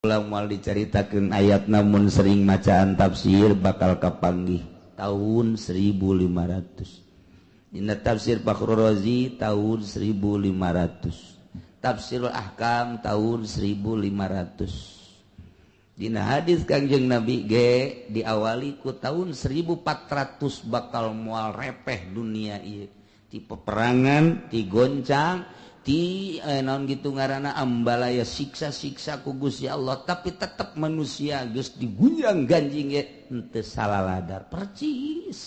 Moal dicaritakeun ayat, namun sering macaan tafsir bakal kapanggih tahun 1500. Dina tafsir Fakhrur Razi tahun 1500, Tafsirul Ahkam tahun 1500. Dina hadis Kangjeng Nabi ge diawali ku tahun 1400 bakal moal repeh dunia ieu ti peperangan, ti goncang, ti naon gitu ngaranna, ambalaya, siksa-siksa ku Gusti Allah, tapi tetap manusia geus digunjang ganjing ge henteu salaladar, percis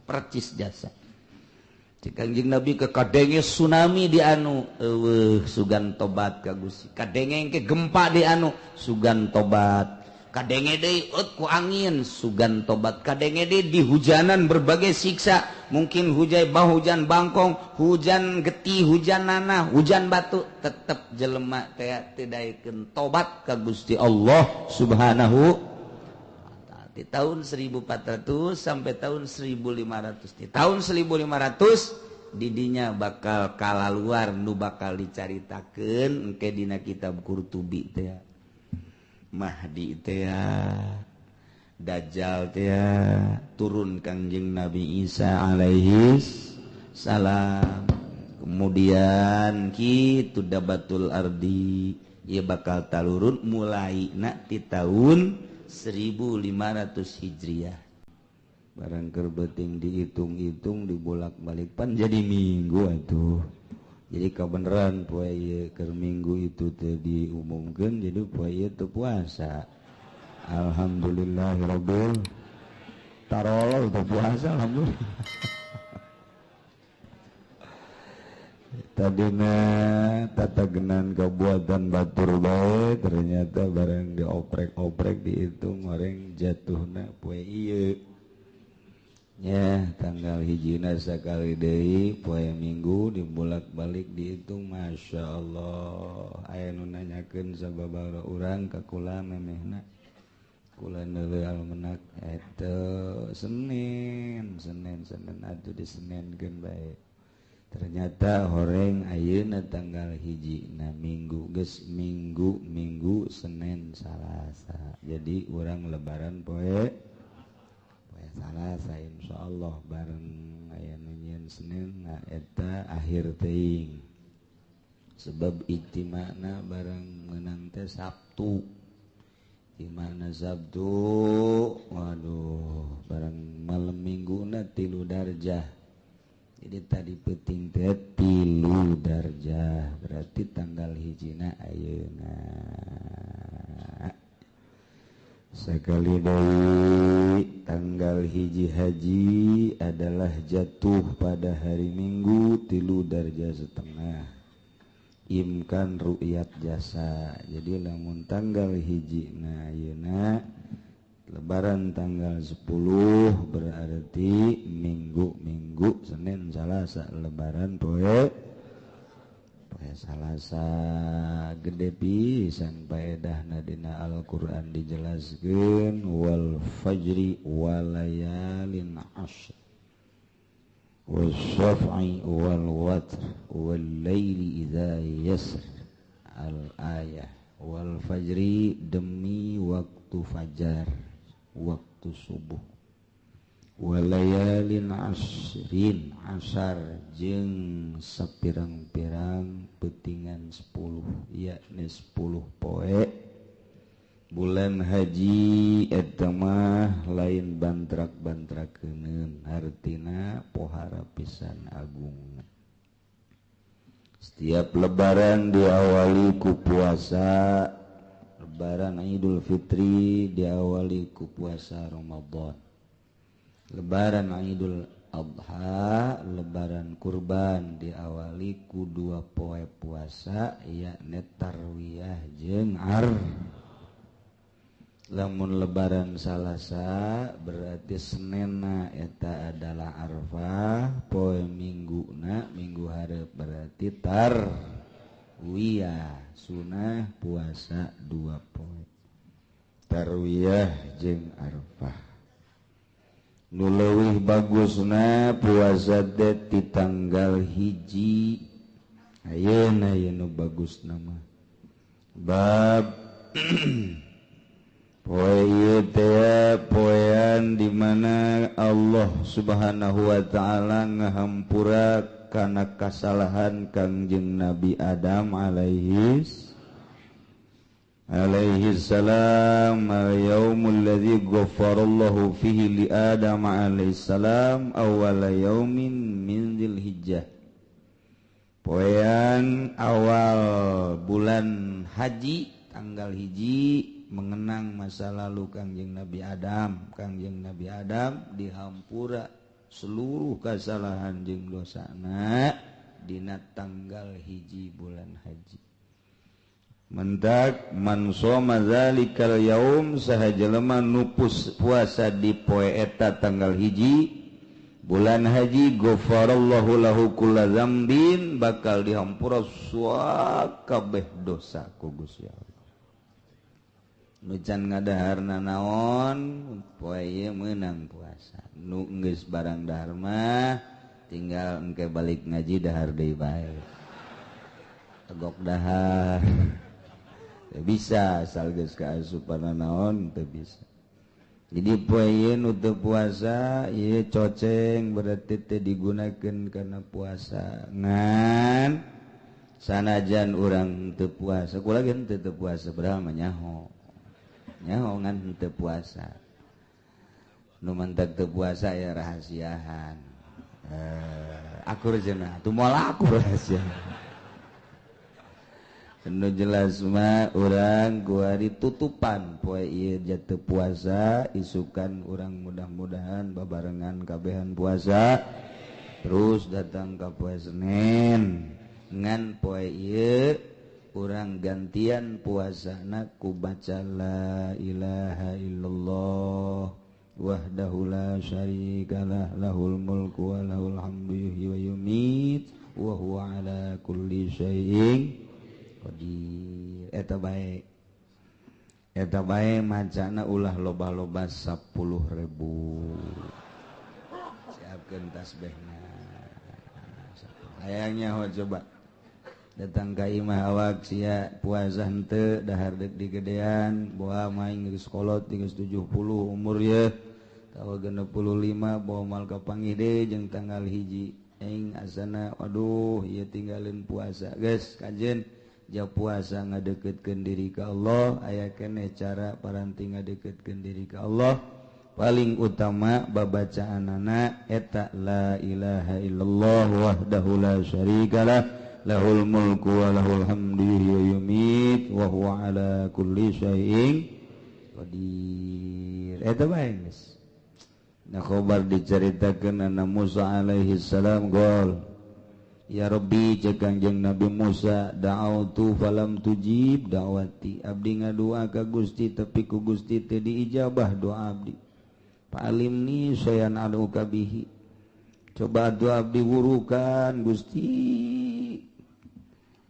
percis jasa. Cek Kangjeng Nabi ke kadenge tsunami di anu, eueuh, sugan tobat ka Gusti. Kadenge ke gempa di anu, sugan tobat. Kadenge deui ku angin, sugan tobat. Kadenge deui di hujanan berbagai siksa, mungkin hujan bah, hujan bangkong, hujan getih, hujan nanah, hujan batu, tetep jelema teh teu daekeun tobat ka Gusti Allah Subhanahu. Di tahun 1400 sampai tahun 1500, di tahun 1500 didinya bakal kalaluar nu bakal dicaritakeun engke dina kitab Qurtubi teh, Mahdi teh, Dajjal teh, turun Kangjeng Nabi Isa alaihi salam, kemudian kitu dabatul ardi. Ieu bakal talurun mulai na di tahun 1500 Hijriah. Barang keur beuting dihitung-hitung, dibolak-balik, pan jadi minggu atuh. Jadi kebenaran poe ieu keur minggu itu teh diumumkeun, jadi poe ieu teu puasa. Alhamdulillahirabbil tarolol teu puasa, alhamdulillah. Tadina tatagenan kabuatan batur bae, ternyata barang dioprek-oprek dihitung orang jatuhna poe ieu ya, tanggal hijina sakali deui poe Minggu, dibolak-balik dihitung, Masya Allah. Aya nu nanyakeun sababaraha urang ka kula, memehna kula neuleuh almenak eta Senin, Senin, Senin atuh disenenkeun bae. Ternyata horeng ayeuna tanggal hiji na Minggu geus Minggu, Minggu, Senin, Salasa. Jadi urang lebaran poe poe Salasa, insyaallah bareng aya nu nyieun Senin na eta akhir teuing. Sebab ijtima'na bareng meunang teh Sabtu. Ijtima'na Sabtu, waduh, bareng malam Mingguna 3 darjah. Jadi tadi penting teh 3 darjah, berarti tanggal hijina ayeuna. Sekali deui tanggal hiji haji adalah jatuh pada hari Minggu 3 darjah setengah. Imkan ru'yat jasa. Jadi lamun tanggal hiji na ayeuna lebaran tanggal 10 berarti Minggu, Minggu, Senin, Salasa lebaran poe poe Salasa. Gede pisan paedahna dina Al-Qur'an dijelaskeun wal fajri walayalin ashr wasyaf'i wal watr wal laili idza yasr. Al ayah wal fajri demi waktu fajar, waktu subuh, walayalin asrin asar jeung sapirang-pirang petingan 10, yakni 10 poe bulan haji. Eta mah lain bantrak-bantrakeuneun, hartina pohara pisan agung. Setiap lebaran diawali ku puasa. Lebaran Idul Fitri diawali ku puasa Ramadan. Lebaran Idul Adha, lebaran kurban diawali ku 2 poe puasa, yakni tarwiyah jeung Arafah. Lamun lebaran Salasa berarti Senenna eta adalah Arafah, poe Mingguna Minggu hareup berarti tarwiyah, sunah puasa 2 poe tarwiyah jeung Arafah. Nu leuwih bagusna puasa teh ti tanggal 1 ayeuna, ieu nu bagusna mah. Bab Poe ieu teh poean di mana Allah Subhanahu wa taala ngahampura kana kasalahan Kangjeng Nabi Adam alaihi salam. Yaumul ladzi ghafarallahu fihi li Adam alaihi salam awwala yaumin min Dzulhijjah. Poean awal bulan haji tanggal 1 mengenang masa lalu Kangjeng Nabi Adam. Kangjeng Nabi Adam dihampura seluruh kesalahan jeung dosana dina tanggal 1 bulan haji. Mentak man shoma zalikal yaum, saha jelema nu puasa di poe eta tanggal 1 bulan haji, ghafarallahu lahu kulla dzambin, bakal dihampura sakabeh dosa ku Gusti Allah. Nu can ngadaharna naon poe ieu meunang puasa. Nu geus barang dahar mah tinggal engke balik ngaji dahar deui bae. Tegok dahar. Teu bisa asal geus kaasupan naon teu bisa. Jadi poe ieu nu teu puasa ieu coceng berarti teu digunakeun kana puasa. Ngan sanajan urang teu puasa, kula ge teu puasa padahal mah nyaho. Nyaho ngan teu puasa. Nu mantak teu puasa ya rahasiahan. Akur cenah, atuh moal akur rahasia. Nu jelas mah urang kuari tutupan poe ieu jatuh puasa, isukan urang mudah-mudahan babarengan kabehan puasa terus datang ka poe Senin. Ngan poe ieu urang gantian puasana ku baca la ilaha illallah wahdahu la syarikalah lahul mulku wa lahul hamdu yuhyi wa yumiit wa huwa ala kulli syai'in qadir. Eta bae, eta bae macana ulah loba-loba 10.000. Siapkeun tasbihna. Hayangnya ho coba datang ka imah awak sia puasa henteu dahar deuk digedean boa maing geus kolot geus 70 umur ye tawa 65 bawa mal kapanggih deui jeung tanggal 1 aing asana waduh ieu tinggalin puasa geus kajen. Ja puasa ngadeketkeun diri ka Allah, aya keneh cara paranti ngadeketkeun diri ka Allah. Paling utama babacaanana eta la ilaha illallah wahdahu la syarikalah lahul mulku wa lahul hamdu yuhyi wa yumiit wa huwa ala kulli syai'in qadir. Eta bae geus. Nah khobar dicaritakeun anna Musa alaihi salam gol. Ya Rabbi, cek Kangjeng Nabi Musa, da'autu falam tujib da'wati. Abdi ngadua ka Gusti tapi ku Gusti teu diijabah doa abdi. Fa'alimni sayan aduka bihi. Coba doa abdi wurukan Gusti.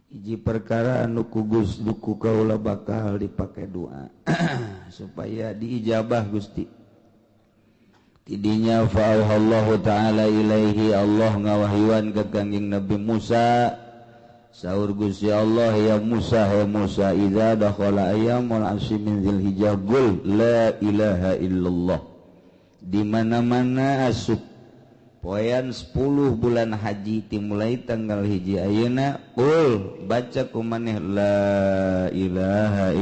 Hiji perkara anu ku Gusti ku kaula bakal dipake doa supaya diijabah Gusti. Tidinya fa'auhallahu ta'ala ilaihi, Allah ngawahyuan ke Kangjeng Nabi Musa. Saur Gusti Allah, ya Musa, ya Musa, idza dakhala ayyamul asyi min Dzulhijjah qul la ilaha illallah. Di mana-mana asup poean 10 bulan haji dimulai tanggal 1 ayeuna, qul baca kumaneh la ilaha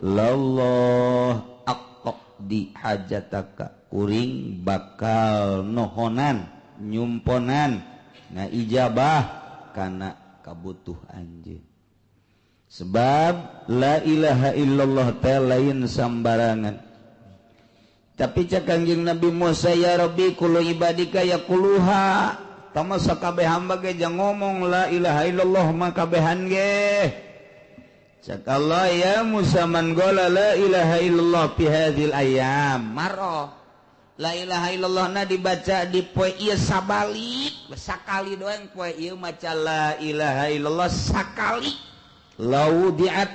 illallah aqdi hajataka. Kuring bakal nohonan nyumponan ngaijabah kana kabutuh anjeun. Sebab la ilaha illallah teh lain sambarangan. Tapi cek Kangjeng Nabi Musa, ya Rabbi kullu ibadika yaquluha. Tama sakabeh hamba ge jang ngomong la ilaha illallah mah kabehan ge. Cek Allah, ya Musa man qala la ilaha illallah fi hadhil ayyam marra. La ilaha illallah na dibaca di poe ieu sabalik sakali doang poe ieu maca la ilaha illallah sakali. Laudiat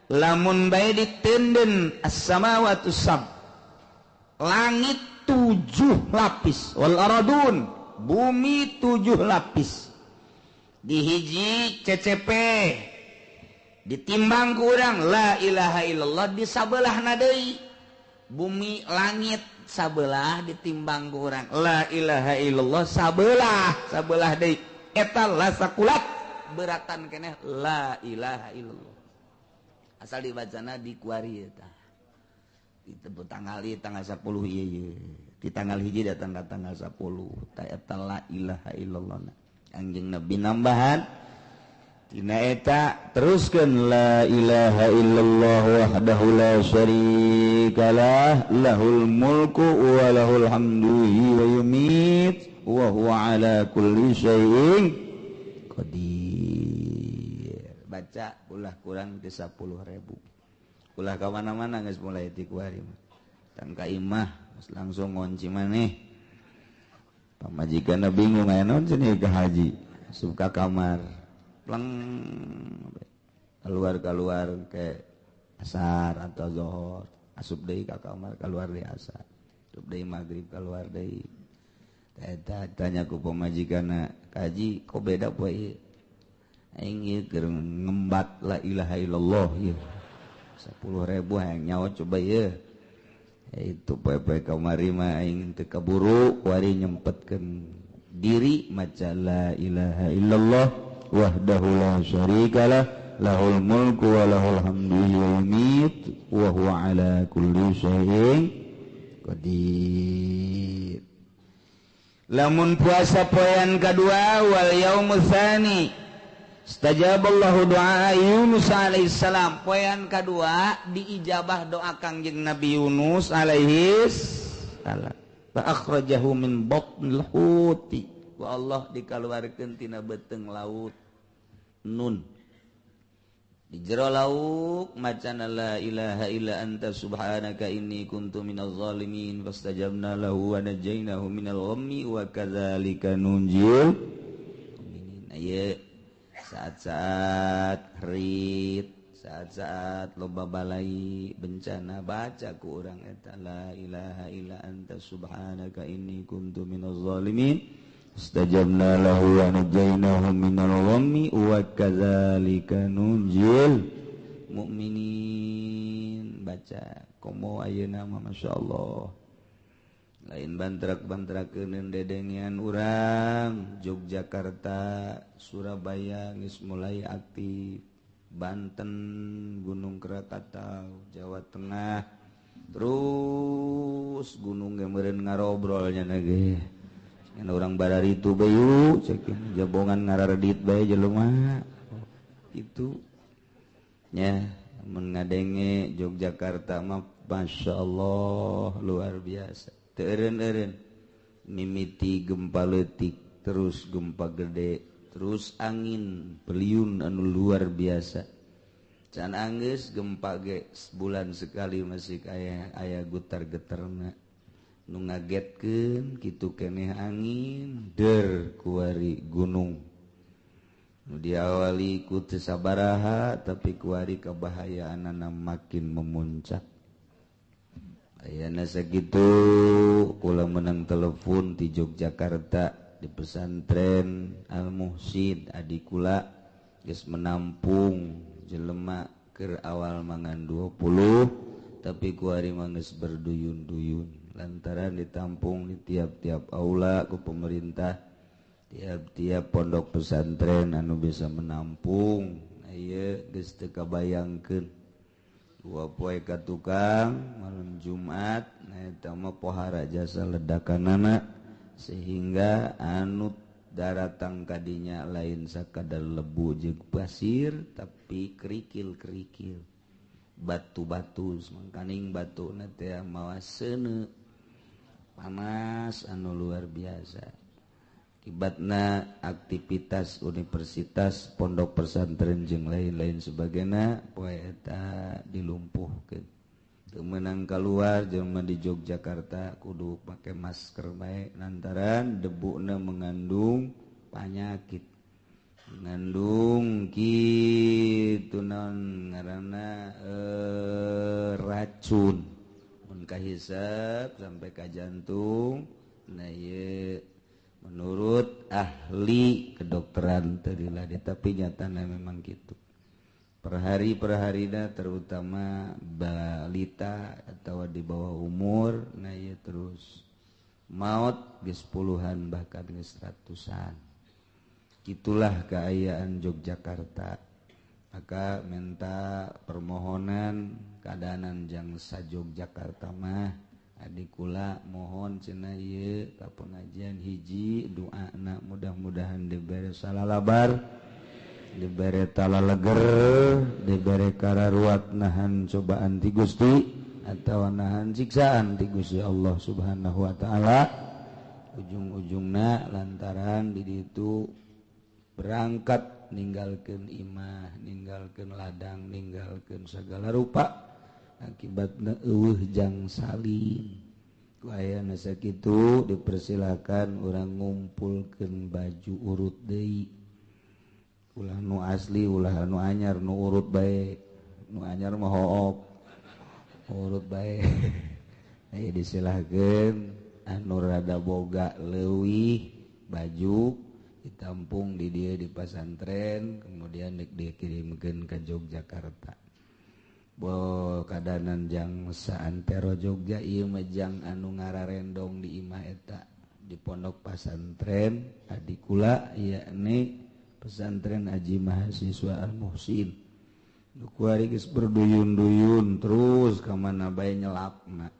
lamun bae ditenden as-samawatu sab, langit 7 lapis, wal aradun bumi 7 lapis, dihiji CCP Ditimbang kurang la ilaha illallah di sabelah deui, bumi langit sabelah ditimbang kurang la ilaha illallah sabelah, sabelah deui, eta la sakulat beratan keneh la ilaha illallah. Asal dibacana di kuari eta ditebut tanggal ieu, tanggal 10 ieu ieu, di tanggal 1 datang ka tanggal 10 ta eta la ilaha illallah. Kanjeng Nabi nambahan tina eta, teruskeun la ilaha illallah wahdahu la syarikalah lahul mulku wa lahul hamdu wa yumit wa huwa ala kulli syai'in qadir. Baca ulah kurang di 10.000, ulah ka mana-mana, geus mulai ti kuari mah tang ka imah geus langsung ngunci maneh. Pamajikanna bingung, aya naon cenah ka haji, asup ka kamar pleng, keluar keluar ke asar atau zohor, asup deui ka kamar, keluar di asar, asup deui maghrib, keluar deui. Eta tanya ku pamajikanna, "Kaji kok beda poe ieu?" "Aing ieu keur ngembat la ilaha illallah ieu 10.000, hayang nyawa coba ieu." Itu poe-poe kamari mah aing teu kaburu, wari nyempetkeun diri maca la ilaha illallah wahdahu la syarikalah lahul mulku wa lahul hamdu wa yumit wa huwa ala kulli syai'in qadir. Lamun puasa poean kadua, wal yaumus tsani istajaballahu du'a Yunus alaihi salam. Poean kadua diijabah doa Kangjeng Nabi Yunus alaihi salam. Fa akhrajahu min batnil huti, wa Allah dikaluarkeun tina beuteung laut. Nun di jero lauk macana la ilaha illa anta subhanaka inni kuntu minaz zalimin, fastajabna lahu wa najainahu minal ghammi wa kadzalika nunjil mu'minin. Ieu saat-saat rit, saat-saat loba balai bencana, baca ku urang eta la ilaha illa anta subhanaka inni kuntu minaz zalimin, istajabna lahu wa najainahu minal ghammi wa kadzalika nunjil mukminin. Baca komo ayeuna mah masyaallah lain bantrak-bantrakeun dedengean urang Yogyakarta, Surabaya geus mulai aktif, Banten, Gunung Krakatau, Jawa Tengah, terus gunung ge meureun ngarobrolnya ge. Ngan urang bararitu bayu cek jabongan ngararedit bae jelema itu nya. Mun ngadenge Yogyakarta mah masyaallah luar biasa, teu eureun-eureun mimiti gempa leutik, terus gempa gede, terus angin beliun anu luar biasa. Can anggeus gempa ge sebulan sekali masih aya aya getar-getarna. Nu ngagetkeun kitu keneh angin der kuari gunung nu diawali ku teu sabaraha, tapi kuari kebahayaanana makin memuncak. Ayana sakitu kula menang telepon di Yogyakarta, di pesantren Al Muhsin adi kula geus menampung jelema keur awal mangan 20, tapi kuari mah geus berduyun-duyun lantaran ditampung di tiap-tiap aula ku pemerintah, tiap-tiap pondok pesantren anu bisa menampung. Ieu geus teu kabayangkeun dua poe ka tukang malam Jumat. Nah, eta mah pohara jasa ledakanana sehingga anu daratang kadinya lain sakadar lebu jeung pasir, tapi kerikil-kerikil, batu-batu, mangkaning batu na teh mawa seuneu panas anu luar biasa. Akibatna aktivitas universitas, pondok pesantren jeung lain-lain sebagainya poe eta dilumpuhkeun. Teu meunang keluar jelema di Yogyakarta kudu pake masker bae lantaran debuna mengandung penyakit, mengandung kitu naon ngaranna racun mun kahisap sampai ka jantung. Nah, ieu menurut ahli kedokteran tadi lah, tapi nyatana memang gitu. Per hari per harina, terutama balita atau di bawah umur, nah ya terus maut geus puluhan, bahkan geus ratusan. Itulah keayaan Yogyakarta. Maka minta permohonan keadaan jangsa Yogyakarta mah, adik kula mohon cenah ieu ka pengajian, hiji doana mudah-mudahan dibere salalabar, dibere talaleger, dibere kararuat nahan cobaan ti Gusti atau nahan siksaan ti Gusti Allah Subhanahu wa taala. Ujung-ujungna lantaran di ditu berangkat ninggalkeun imah, ninggalkeun ladang, ninggalkeun segala rupa, akibatna euweuh jang salin. Ku ayana sakitu dipersilakan urang ngumpulkeun baju urut deui, ulah nu asli, ulah nu anyar, nu urut bae. Nu anyar mah hook, urut bae. Aya disilahkeun anu rada boga leuwih baju ditampung di dia di pasantren, kemudian dikirimkeun ke Yogyakarta. Bo kadanan jang saantero Jogja ieu mah jang anu ngararendong di imah eta di pondok pasantren adikula, yakni pesantren Aji Mahasiswa Al Muhsin. Nu kuari geus berduyun-duyun terus ka mana bae nyelapna.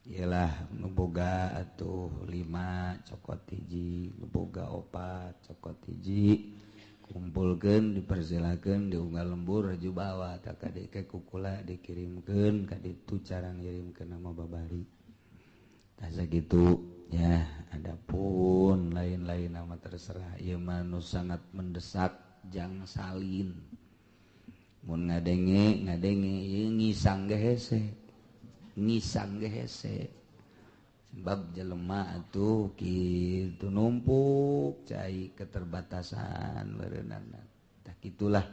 Iyalah, nu boga atuh lima cokot hiji, nu boga opat cokot hiji, kumpulkeun, dipersilakeun di unggal lembur raju bawa tak ka kukula dikirimkeun ka ditu, cara ngirimkeun nama babari. Tah sakitu ya, adapun lain-lain nama terserah. Ieu mah nu sangat mendesak jang salin. Mun ngadenge ngadenge ieu ngisang ge hese, ngisang ge hese, sebab jelema atuh kitu numpuk cai keterbatasan berenana. Tah kitulah,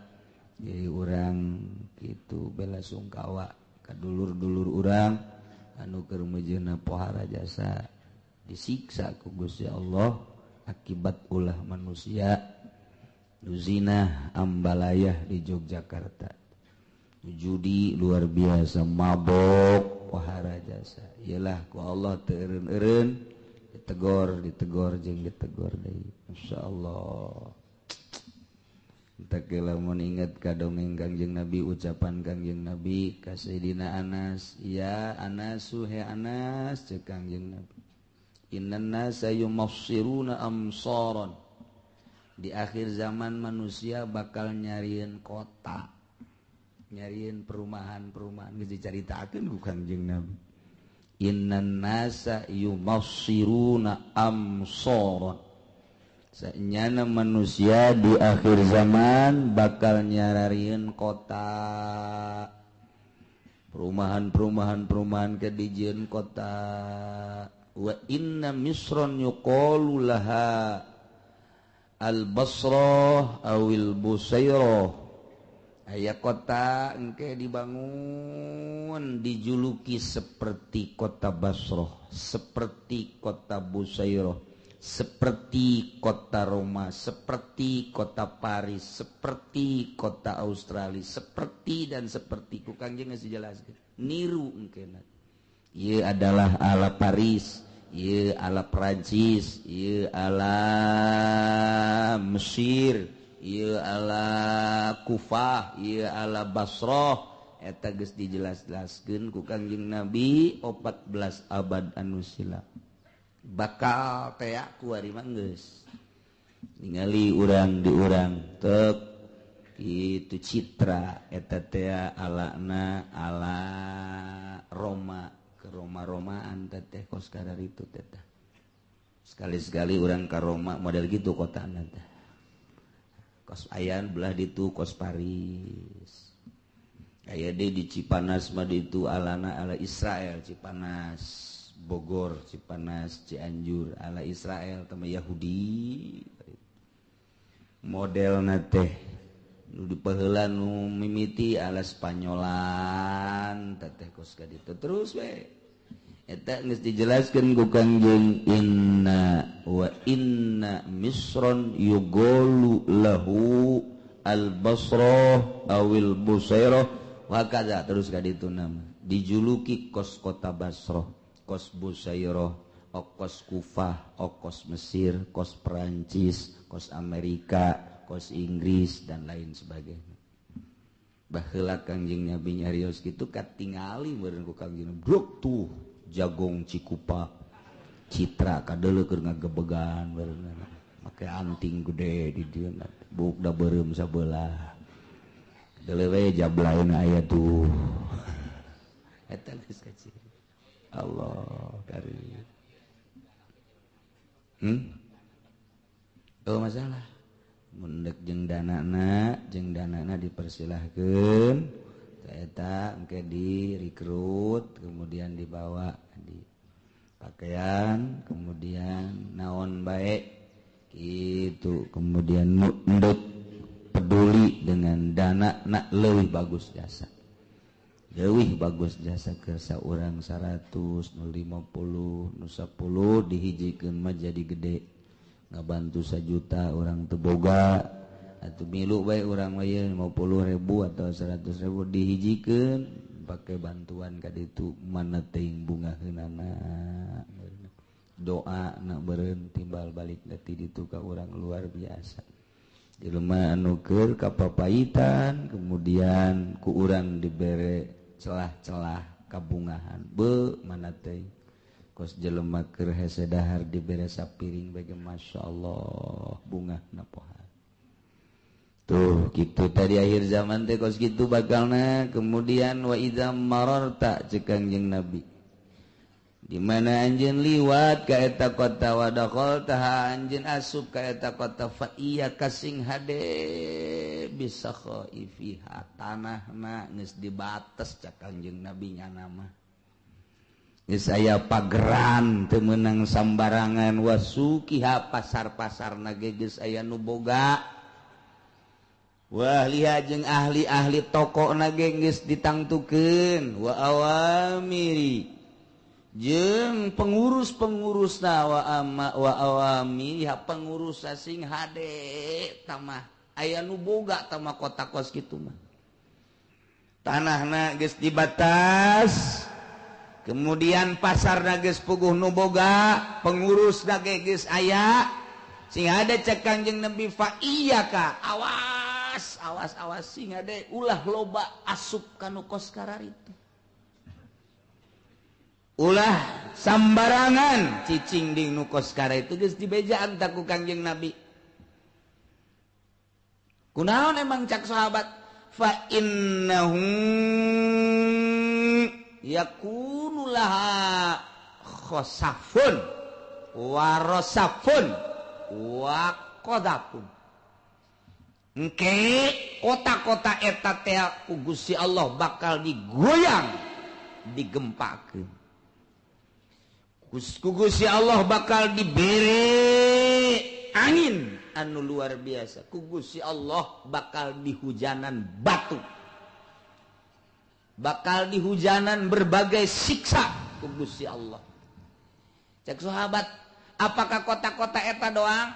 jadi urang kitu bela sungkawa ka dulur-dulur urang anu keur meujeuhna pohara jasa disiksa ku Gusti Allah akibat ulah manusia. Nu zina ambalayah di Yogyakarta, judi luar biasa, mabok pohara jasa. Iyalah ku Allah teu eureun-eureun ditegor, ditegor jeung ditegor deui, insyaallah. Teu lamun inget ka dongeng Kangjeng Nabi, ucapan Kangjeng Nabi ka Sayyidina Anas, ya Anas, he Anas, ceuk Kangjeng Nabi, innan nasa yumassiruna amsaran. Di akhir zaman manusia bakal nyariin kota, nyariin perumahan-perumahan. Geus dicaritakeun ku Kangjeng Nabi, innan nasa yumassiruna amsaran. Sanyana manusia di akhir zaman bakal nyararieun kota, perumahan-perumahan, perumahan ke dijieun kota. Wa inna misron yuqalu laha al-Basrah awil Busairah. Aya kota engke dibangun dijuluki seperti kota Basrah, seperti kota Busairah, seperti kota Roma, seperti kota Paris, seperti kota Australia, seperti dan seperti. Ku Kangjeng geus dijelaskeun niru engke. Ieu adalah ala Paris, ieu ala Prancis, ieu ala Mesir, ieu ala Kufah, ieu ala Basrah. Eta geus dijelas-jelaskeun ku Kangjeng Nabi 14 abad anu silam. Bakal tea ku ari mah geus ningali urang di urang tek itu citra eta teh alana ala Roma, ke Roma-Romaan teh kos kadar itu teh. Sekali-sekali urang ka Roma model gitu kotana teh. Kos ayan belah ditu kos Paris. Aya deui di Cipanas mah ditu alana ala Israel, Cipanas Bogor, Cipanas Cianjur ala Israel tama Yahudi. Modelna teh nu dipaheula nu mimiti ala Spanyolan teh kos ka ditu terus we. Eta geus dijelaskeun ku Kangjeng, inna wa inna misron yugolu lahu Al-Basrah awil Busairah wa kaza terus ka ditu nama dijuluki kos kota Basrah, kos Busairah, kos Kufah, kos Mesir, kos Perancis, kos Amerika, kos Inggris dan lain sebagainya. Baheula Kangjeng Nabi nyarios kitu katingali meureun ku Kangjeng bruk tuh jagong Cikupa Citra kadeuleu keur ngagebegan meureun make anting gede di dieu buk da beureum sabelah deuleu we jablaeuna aya tuh eta geus kaciri Allah karim. Oh masalah mundek jeung danana dipersilahkeun eta engke direkrut kemudian dibawa di pakaian kemudian naon bae gitu kemudian mundek peduli dengan dana nak leuwih bagus jasa ke saurang 100 nu 50 nu 10 dihijikeun mah jadi gede ngabantu 1 juta orang teu boga atuh milu bae urang mah 50.000 atau 100.000 dihijikeun pake bantuan ka ditu mana teuing bungaheunana doa na beureun timbal balik ti ditu ka urang luar biasa jelema anu keur kapapaitan kemudian ku urang dibere celah-celah kabungahan be mana teuing kos jelema keur hese dahar dibere sapiring bagi masyaallah bungah napoha tuh kitu tadi akhir zaman teh kos kitu bakalna. Kemudian wa idza mararta ceuk Kangjeng Nabi di mana anjeun liwat ka eta kota wa dakhalta anjeun asup ka eta kota fa iya kasing hade bisa khaifiha tanahna geus dibates cak Kangjeng Nabi nyana mah geus aya pageran teu meunang sambarangan wasukiha pasar-pasarna ge geus aya nu boga wah liha jeung ahli-ahli tokona ge geus ditangtukeun wa awamiri jeung pengurus-pengurusna wa ama wa awami ya pengurus sing hade tamah aya nu boga tamah kota kos kitu mah tanahna geus dibatas kemudian pasarna geus puguh nu boga pengurusna ge geus aya sing hade cek Kangjeng Nabi fa iyyaka awas awas awas sing hade ulah loba asup kanu kos kararitu ulah sambarangan cicing ding nu kos kara itu geus dibejaan tak ku Kangjeng Nabi. Kunaon emang cak sahabat fa innahu yakunu laha khosafun wa rasafun wa qadafun. Engke kota-kota eta teh ku Gusti Allah bakal digoyang digempakeun. Ku Gusti Allah bakal diberi angin anu luar biasa. Ku Gusti Allah bakal dihujanan batu. Bakal dihujanan berbagai siksa ku Gusti Allah. Cek sahabat, apakah kota-kota eta doang?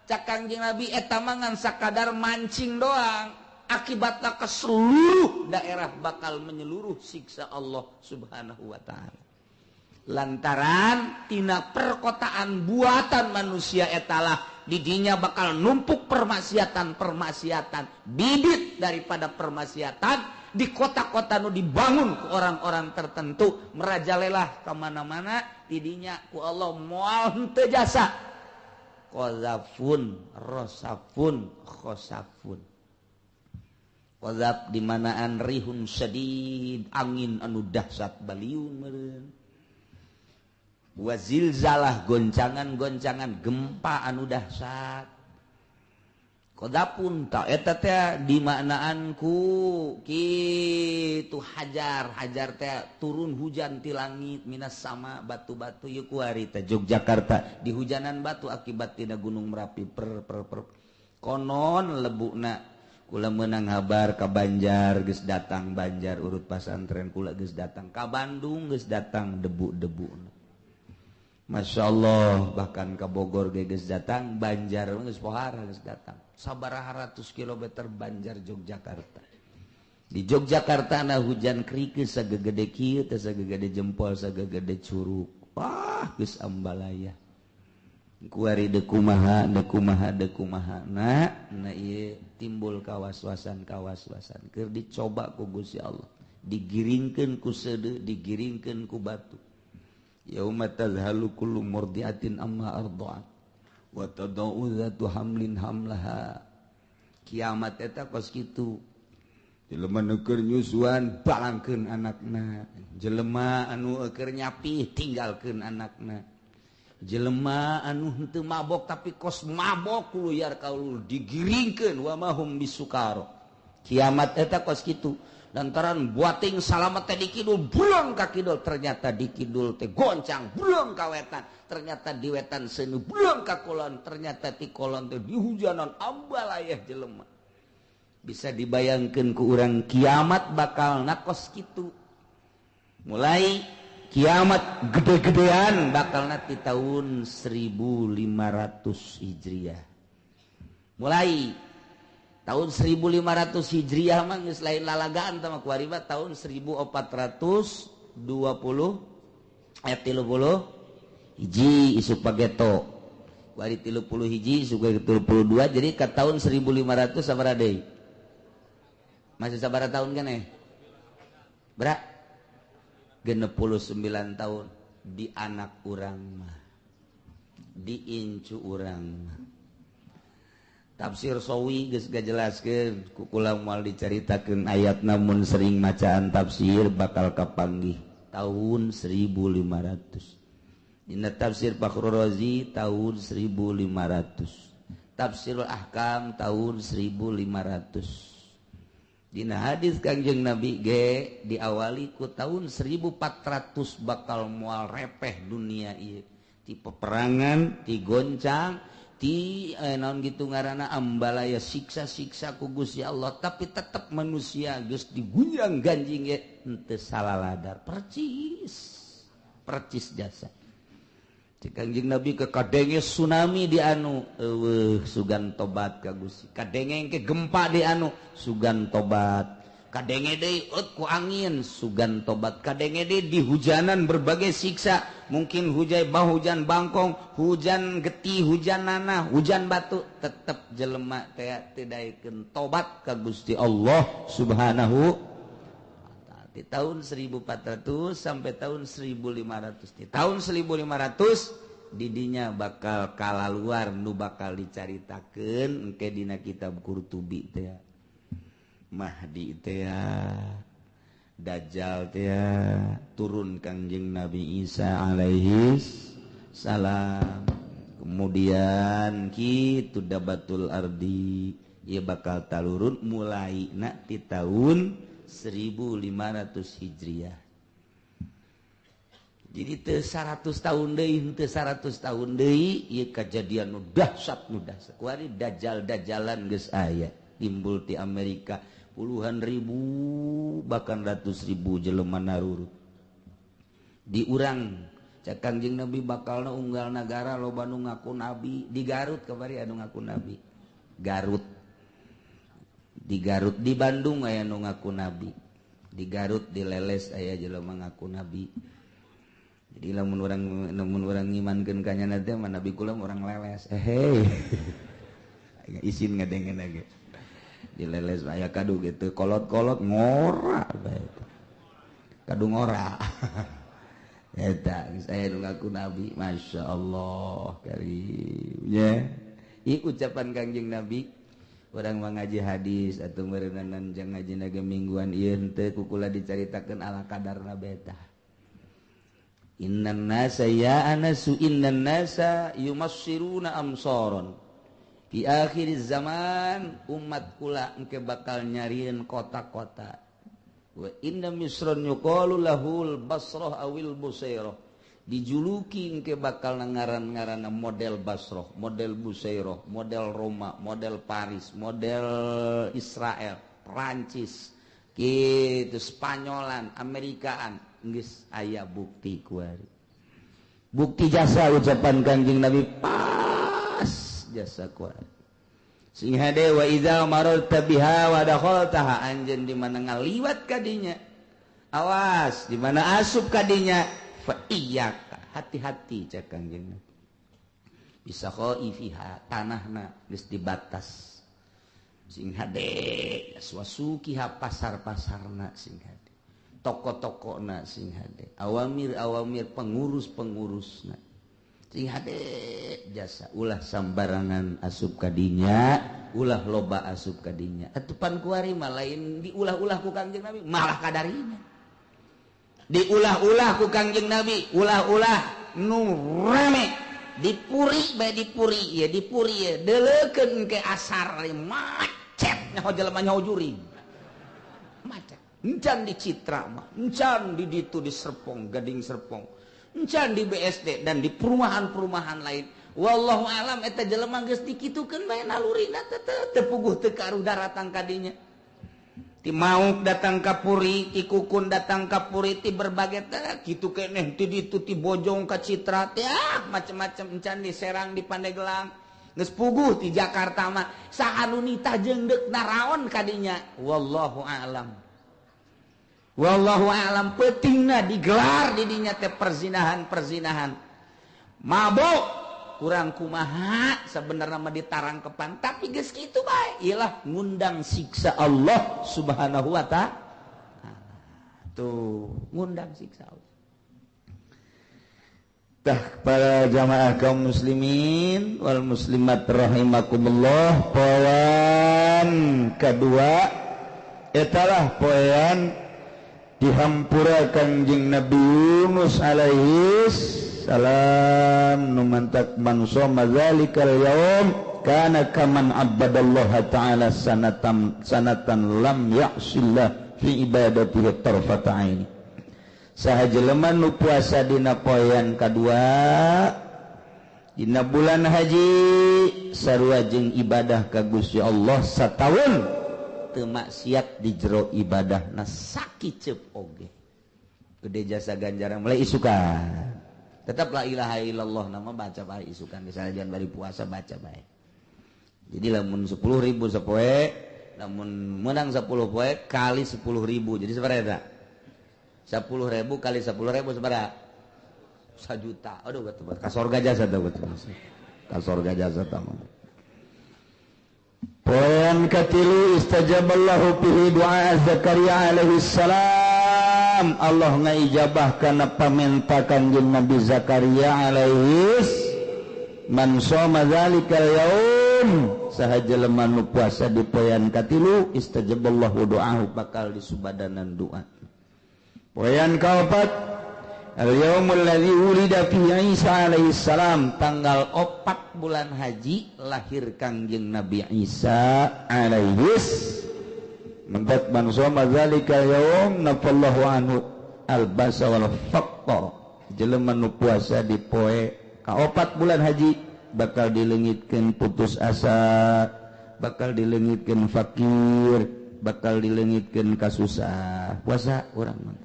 Cak Kangjeng Nabi eta mah ngan sakadar mancing doang. Akibatnya ke seluruh daerah bakal menyeluruh siksa Allah Subhanahu wa taala. Lantaran tina perkotaan buatan manusia etalah didinya bakal numpuk permaksiatan-permaksiatan bibit daripada permaksiatan di kota-kota nu dibangun ku orang-orang tertentu merajalela kemana-mana didinya ku Allah moal henteu jasa qazafun rosafun khosafun qazaf dimanaan rihun syadid angin anu dahsyat baliun meureun wa zilzalah goncangan-goncangan gempa anu dahsyat kodapun ta eta teh dimaknaan ku kitu hajar hajar teh turun hujan ti langit minas sama batu-batu ieu kuari teh Yogyakarta di hujanan batu akibat tina Gunung Merapi per per per konon lebukna kula meunang habar ka Banjar geus datang Banjar urut pasantren kula geus datang ka Bandung geus datang debu-debu. Masya Allah, bahkan ke Bogor geus datang, Banjar geus pohara geus datang. Sabaraha ratus kilometer Banjar Yogyakarta. Di Yogyakarta na hujan kerikes sagegede kieu teh, sagegede jempol, sagegede curug. Wah, geus ambalaya. Kuari dekumaha dekumaha dekumaha. Nah, nah ieu timbul kawas-wasan kawas-wasan. Keur dicoba ku Gusti Allah. Digiringkeun ku seudeuh, digiringkeun ku batu. Yauma tadhalu kullu murdiatin amma arda'at wa tadau dzatu hamlin hamlaha. Kiamat eta kos kitu. Jelema nu keur nyusuan balangkeun anakna, jelema anu keur nyapi tinggalkeun anakna, jelema anu henteu mabok tapi kos mabok luyar kaulur digiringkeun wa mahum bisukaro. Kiamat eta kos kitu. Lantaran buating salamet teh di kidul, bulong ka kidul, ternyata di kidul teh goncang, bulong ka wetan, ternyata di wetan seuneu, bulong ka kulon, ternyata ti kulon teh dihujanan ambalayah jelema. Bisa dibayangkeun ku urang kiamat bakal nakos kitu. Mulai kiamat gede-gedean bakal di tahun 1500 Hijriah. Mulai tahun 1500 Hijriah mah geus lain lalagaan tah mah kuari mah tahun 1420 ayat 30 hiji isuk pageto. Kuari 30 hiji isuk 32, jadi ke tahun 1500 sabaraha deui? Masih sabaraha tahun keneh? Berak 69 tahun di anak urang mah, di incu urang mah. Tafsir Sawi geus gajelaskeun ku kula moal dicaritakeun ayat, namun sering macaan tafsir bakal kapanggih tahun 1500. Dina tafsir Fakhrur Razi tahun 1500, Tafsirul Ahkam tahun 1500. Dina hadis Kangjeng Nabi ge diawali ku tahun 1400 bakal moal repeh dunia ieu. Ti peperangan, ti goncang, ti naon gitu ngaranna ambalaya siksa-siksa ku Gusti Allah, tapi tetep manusia geus digunjang ganjing ge henteu salaladar, percis percis jasa. Cek Kangjeng Nabi ke kadenge tsunami di anu eueuh sugan tobat ka Gusti, kadenge ke gempa di anu sugan tobat, kadenge deui eut ku angin sugan tobat, kadenge deui di hujanan berbagai siksa, mungkin hujan bah, hujan bangkong, hujan getih, hujan nanah, hujan batu, tetep jelema teh teu daekeun tobat ka Gusti Allah Subhanahu. Di tahun 1400 sampai tahun 1500. Di tahun 1500 didinya bakal kalaluar nu bakal dicaritakeun engke dina kitab Qurtubi teh. Mahdi teh, Dajjal teh, turun Kangjeng Nabi Isa alaihi salam. Kemudian kitu Dabatul Ardi ieu bakal talurun mulai na di tahun 1500 Hijriah. Jadi teu 100 tahun deui, teu 100 tahun deui ieu kajadian nu dahsyat nu dahsyat. Kuari dajjal-dajjalan geus aya timbul di Amerika, puluhan ribu bahkan ratus ribu jelema narurut. Di urang cek Kangjeng Nabi bakalna unggal nagara loba nu ngaku nabi. Di Garut kamari anu ngaku nabi. Garut. Di Garut, di Bandung aya nu ngaku nabi. Di Garut di Leles aya jelema ngaku nabi. Jadi lamun urang ngimankeun ka nyana teh mah nabi kula urang Leles. Hei. Isin ngadengen ge. Di Leles aya kadu gitu, kolot-kolot ngora bae. Kadu ngora. Eta geus aya nu ngaku nabi, Masya Allah karim nya. Ieu ucapan Kangjeng Nabi. Orang mengaji hadis atau meureunan jang ngaji ge mingguan ieu henteu ku kula dicaritakeun ala kadarna beta. Innan nasa ya anasu innan nasa yumassiruna amsaron. Di akhir zaman umat kula engke bakal nyarieun kota-kota. Wa inna misran yuqalu lahul basrah awil busairah. Dijuluki engke bakal ngaran-ngaranna model Basrah, model Busairah, model Roma, model Paris, model Israel, Prancis, gitu, Spanyolan, Amerikaan, geus aya bukti kuari. Bukti jasa ucapan Kangjeng Nabi pas jasa kuat. Sing hade wa idza mararta biha wa dakhaltaha, anjeun di mana ngaliwat kadinya. Awas di mana asup kadinya, fa iyyaka, hati-hati cek Kangjeng Nabi. Bisa khaifiha, tanahna geus dibatas. Sing hade suasukiha, pasar-pasarna sing hade, toko-tokona sing hade, awamir-awamir pengurus-pengurusna sing hade jasa, ulah sambarangan asup kadinya, ulah loba asup kadinya. Atupan kuari mah lain diulah-ulah ku Kangjeng Nabi, malah kadarinya diulah-ulah ku Kangjeng Nabi, ulah-ulah nu rame dipuri bae, dipuri ya, dipuri ya, deleukeun ke asar macet nyaho jelema nyaho juring macet. Encan di Citra mah, encan di ditu di Serpong, Gading Serpong, encan di BSD dan di perumahan-perumahan lain. Wallahu alam eta jelema geus dikitukeun bae nalurina teh teu puguh teu karuh daratang kadinya. Ti Mauk datang ka Puri, ti Kukun datang ka Puri, ti berbagai teh kitu keneh ti ditu ti Bojong ka Citra teh ah macem-macem, encan di Serang di Pandeglang. Geus puguh ti Jakarta mah saha nu nitah jeung deuk naraon kadinya. Wallahu alam. Wallahu a'lam pentingna digelar didinya teh perzinahan-perzinahan. Mabok kurang kumaha sebenarnya mah ditarangkepan, tapi geus kitu bae ilah ngundang siksa Allah Subhanahu wa ta'ala. Tuh, ngundang siksa Allah. Tah para jamaah kaum muslimin wal muslimat rahimakumullah, poin kedua etalah poin dihampura Kangjeng Nabi Yunus alaihi salam nu mantak man shoma zalikal yaum kana kaman abadallaha ta'ala sanatan sanatan lam ya'sillah fi ibadatihi tarfata aini. Saha jelema nu puasa dina poean kadua dina bulan haji sarua jeung ibadah ka Gusti Allah sataun teu maksiat di jero ibadahna sakiceup oge. Gede jasa ganjaran mulai isukan. Tetap la ilaha illallah nama baca bae isukan, misalnya jangan bari puasa baca bae. Jadi lamun 10.000 sapoe, lamun menang 10 poe kali 10.000 jadi sabaraha eta? 10.000 kali 10.000 sabaraha? 1 juta. Aduh betul ka sorga jasa teh betul. Ka sorga jasa tah. Poin katilu istajaballahu fihi du'a Zakaria alaihi salam. Allah ngaijabah kana pamenta Kangjeng Nabi Zakaria alaihi man shoma zalikal yaum, saha jelema nu puasa di poean katilu istajaballahu du'ahu bakal disubadanan doa. Poean kaopat al yaumul ladzi wulida fihi Isa alaihi salam, tanggal 4 bulan haji lahir Kangjeng Nabi Isa alaihi mentat man shoma zalikal yaum nafallahu anhu albasa wal faqra. Jelema nu puasa di poe kaopat bulan haji bakal dileungitkeun putus asa, bakal dileungitkeun fakir, bakal dileungitkeun kasusah. Puasa urang mah.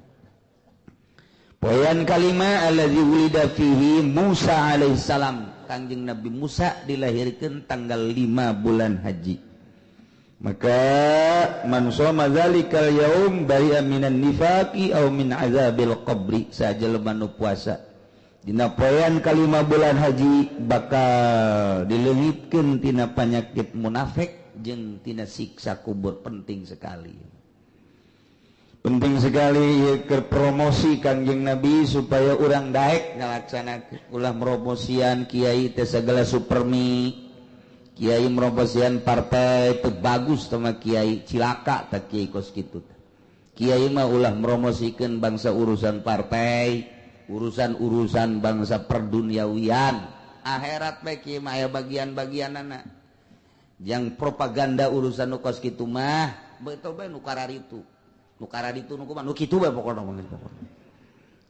Poin kalima allazi wulida fihi Musa alaihi salam. Kangjeng Nabi Musa dilahirkeun tanggal 5 bulan haji. Maka man shoma zalikal yaum bari'a minan nifaqi aw min azabil qabri. Sajelema nu puasa dina poean kalima bulan haji bakal dileungitkeun tina panyakit munafik jeung tina siksa kubur. Penting sekali. Penting sekali keur promosi Kangjeng Nabi supaya urang daek ngalaksanakeun, ulah promosian kiai teh segala supermi, kiai promosian partai teu bagus sama kiai, cilaka teh kiai kos kitu. Kiai mah ulah promosikeun bangsa urusan partai, urusan-urusan bangsa perduniawian. Akhirat bae kiai mah aya bagian-bagianana. Yang propaganda urusan nu kos kitu mah betul bae nu kararitu. Nu kararitu nu kumaha nu kitu bae pokona mah.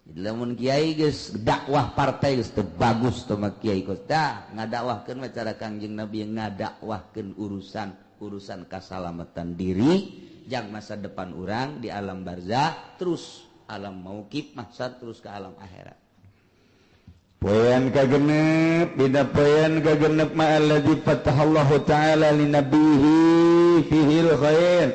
Jadi lamun kiai geus dakwah partai geus teu bagus teh mah kiai kos tah ngadakwahkeun mah cara Kangjeng Nabi ngadakwahkeun urusan kasalamatan diri jang masa depan urang di alam barzah terus alam mauqif mahsyar terus ke alam akhirat. Poean kagenep dina poean kagenep ma alladzi fatahallahu ta'ala linabihi fihil khair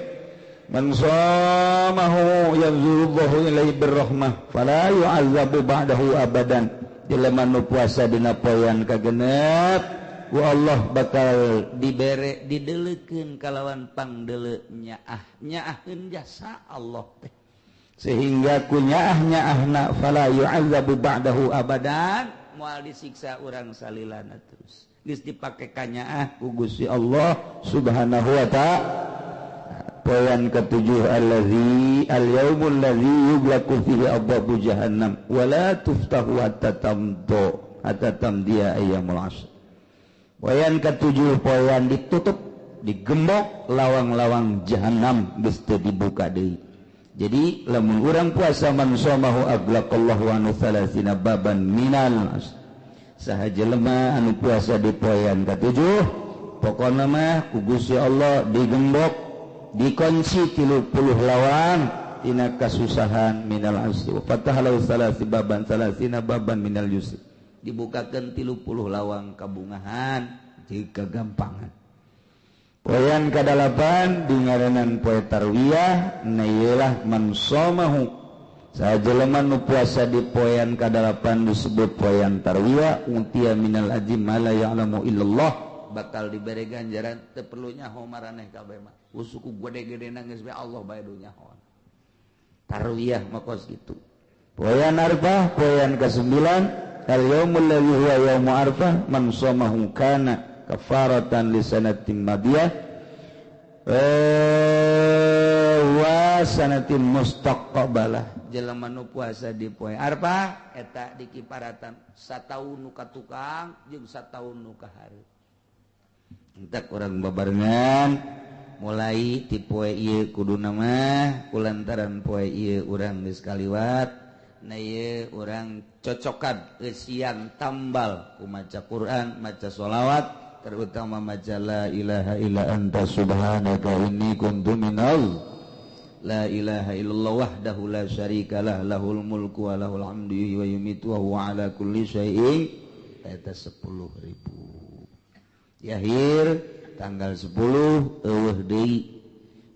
man shamahu yanzurullahu ilaihi birrahmah fala yu'azzabu ba'dahu abadan. Jelema nu puasa dina poean kagenep ku Allah bakal dibere didelekeun kalawan pangdele nyaah nyaaheun jasa Allah teh sehingga ku nyaah nyaahna fala yu'azzabu ba'dahu abadan moal disiksa urang salilana terus geus dipake kanyaah ku Gusti Allah Subhanahu wa ta'ala. Poean ketujuh allazi al-yaumul ladzi yughlaqu fihi abwabu jahannam wa la tuftahu hatta tamdu hatta tamdiya ayyamul asr. Poean ketujuh poean ditutup digembok lawang-lawang jahannam geus teu dibuka deui. Jadi lamun urang puasa man shamahu aglaqallahu anu thalathina baban minal asr. Saha jelema anu puasa di poean katujuh pokona mah ku Gusti Allah digembok dikunci 30 lawang tina kasusahan minal asri wa fatahalahu salasi baban salasina baban minal yusri. Dibukakeun 30 lawang kabungahan jeung kagampangan. Poean kadalapan di ngaranan poe tarwiyah na ieulah man shamahu saha jelema nu puasa di poean kadalapan disebut poean tarwiyah untia minal ajim ma la ya'lamu illallah bakal dibere ganjaran teu perlu nyaho maraneh kabeh mah suku gede-gede nangis bae Allah bae du nyaho. Tarwiyah mah kos kitu. Poean Arfah poean ka-9 al yaumul ladzi huwa yaumu Arfah man shamahu kana kafaratan li sanatin madiyah wa sanatin mustaqbalah. Jelema nu puasa di poe Arfah eta dikiparatan sataun nu ka tukang jeung sataun nu ka hareup. Entak urang babarengan mulai ti poe ieu kuduna mah kulantaran poe ieu urang geus kaliwat na ieu urang cocokan eusian tambal ku maca Quran maca sholawat terutama maca la ilaha illa anta subhanaka inni kuntu minal la ilaha illallah wahdahu la syarikalah lahul mulku wa lahul hamdu wa yumitu wa huwa ala kulli syai'in eta 10.000 di akhir tanggal 10 eueuh deui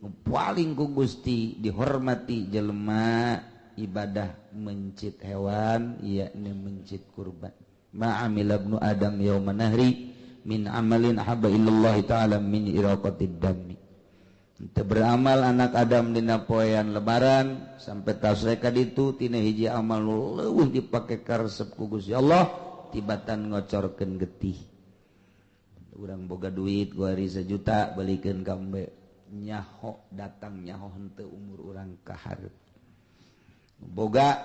nu paling ku Gusti dihormati jelema ibadah mencit hewan yakni mencit kurban. Ma'amila ibnu adam yauma nahri min amalin ahabba illallahi ta'ala min iraqatid dami. Teu beramal anak Adam dina poean lebaran sampai tasreka ditu tina hiji amal nu leuwih dipake karesep ku Gusti Allah tibatan ngocorkeun getih. Urang boga duit guari 1 juta balikeun ka embe nyaho datang nyaho henteu umur urang ka hareup. Boga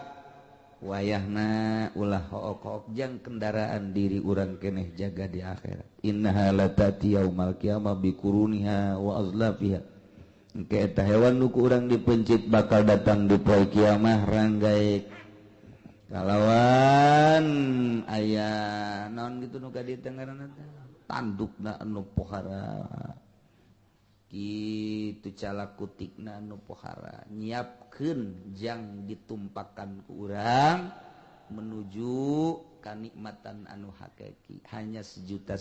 wayahna ulah hook-hook jang kendaraan diri urang keneh jaga di akhirat. Innaha latati yaumal qiyamah biquruniha wa azlafiha. Engke eta hewan nu ku urang dipencit bakal datang di poe kiamah ranggae kalawan aya naon kitu nu ka dieu teh ngaranna teh tandukna anu pohara kitu calakutikna anu pohara nyiapkeun jang ditumpakan ku urang menuju kanikmatan anu hakiki. Hanya 1,5 juta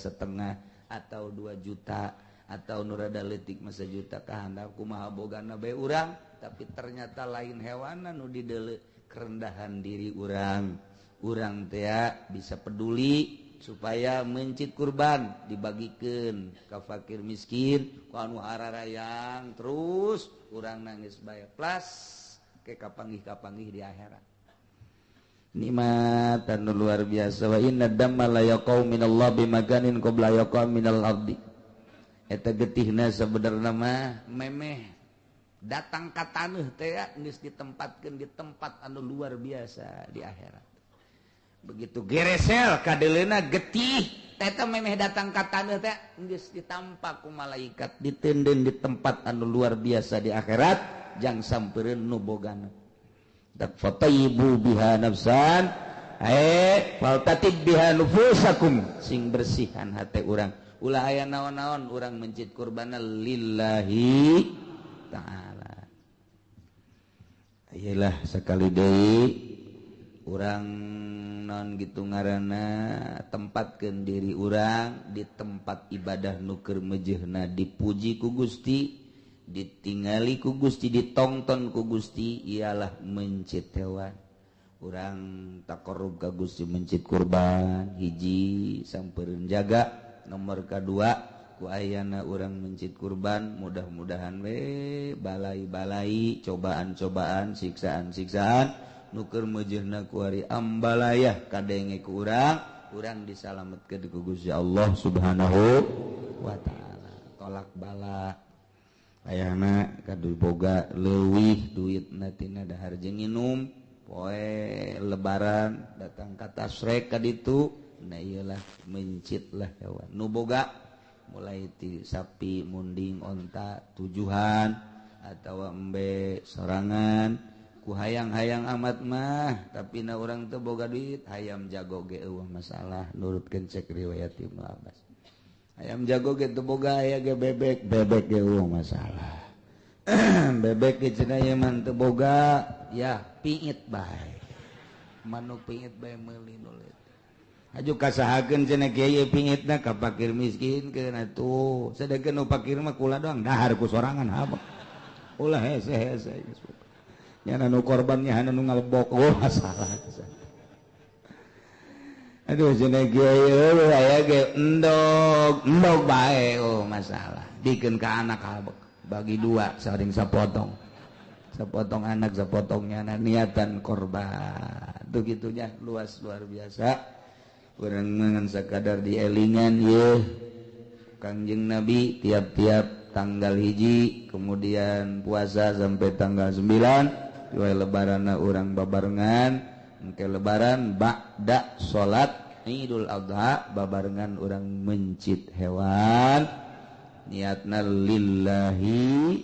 atau 2 juta atau nu rada leutik mah 1 juta kahandap kumaha bogana bae urang, tapi ternyata lain hewana nu dideuleu kerendahan diri urang. Urang teh bisa peduli supaya mencit kurban dibagikeun ka fakir miskin ku anu hararayang terus urang nangis bae plus ke kapanggih-kapanggih di akhirat. Nikmat anu luar biasa. Wa inna damma la yaqau minallah bimakanin qabla yaqa minal ardi. Eta getihna sebenarna mah memeh datang ka taneuh teh geus ditempatkeun di tempat anu luar biasa di akhirat. Begitu geresel kadeleuna getih eta memeh datang ka taneuh teh geus ditampa ku malaikat diteundeun di tempat anu luar biasa di akhirat jang sampereun nu bogana. Dak fatayyibu biha nafsan faltatib biha nufusakum sing bersihan hate urang ulah aya naon-naon urang mencit kurbana lillahi ta'ala. Ayelah sekali deui urang Urang non gitu ngaranna tempatkeun diri urang di tempat ibadah nu keur mejehna dipuji ku Gusti, ditingali ku Gusti, ditongton ku Gusti, ialah mencit hewan. Urang taqarrub ka Gusti mencit kurban hiji sampereun jaga, nomor kadua ku ayana urang mencit kurban mudah-mudahan we balai-balai cobaan-cobaan siksaan-siksaan nu keur mejehna ku ari ambalayah kadenge ku urang, urang disalametkeun ku Gusti Allah Subhanahu wa taala. Tolak bala ayana kadu boga leuwih duitna tina dahar jeung nginum poe lebaran datang ka tasrek ka ditu, nah iyalah mencitlah hewan nu boga mulai ti sapi, munding, onta tujuhan atau embe sorangan ku hayang-hayang amat mah, tapi na urang teu boga duit hayam jago ge eueuh masalah nurutkeun cek riwayat Ibnu Abbas. Ayam jago ge teu boga aya ge bebek, bebek ge eueuh masalah. Bebek ge cenah ieu mah teu boga ya piit bae. Manuk piit bae meuli nu leutik. Aju kasahakeun cenah kiai piitna ka fakir miskin keun atuh. Sedengkeun nu fakir mah kula doang dahar ku sorangan habek. Ulah hese-hese geus. Nya nu korban nya nu ngalebok oh masalah. Aduh cenah kiai eueuh aya ge endog, endog bae oh masalah. Dikeun ka anak habek bagi dua saring sapotong. Sepotong anak sepotongnya niatan korban. Tuh gitunya luas luar biasa. Urang mangan sakadar dielingan ye Kangjeng Nabi tiap-tiap tanggal hiji kemudian puasa sampai tanggal 9 dua lebaranna urang babarengan engke lebaran ba'da salat Idul Adha babarengan urang mencit hewan niatna lillahi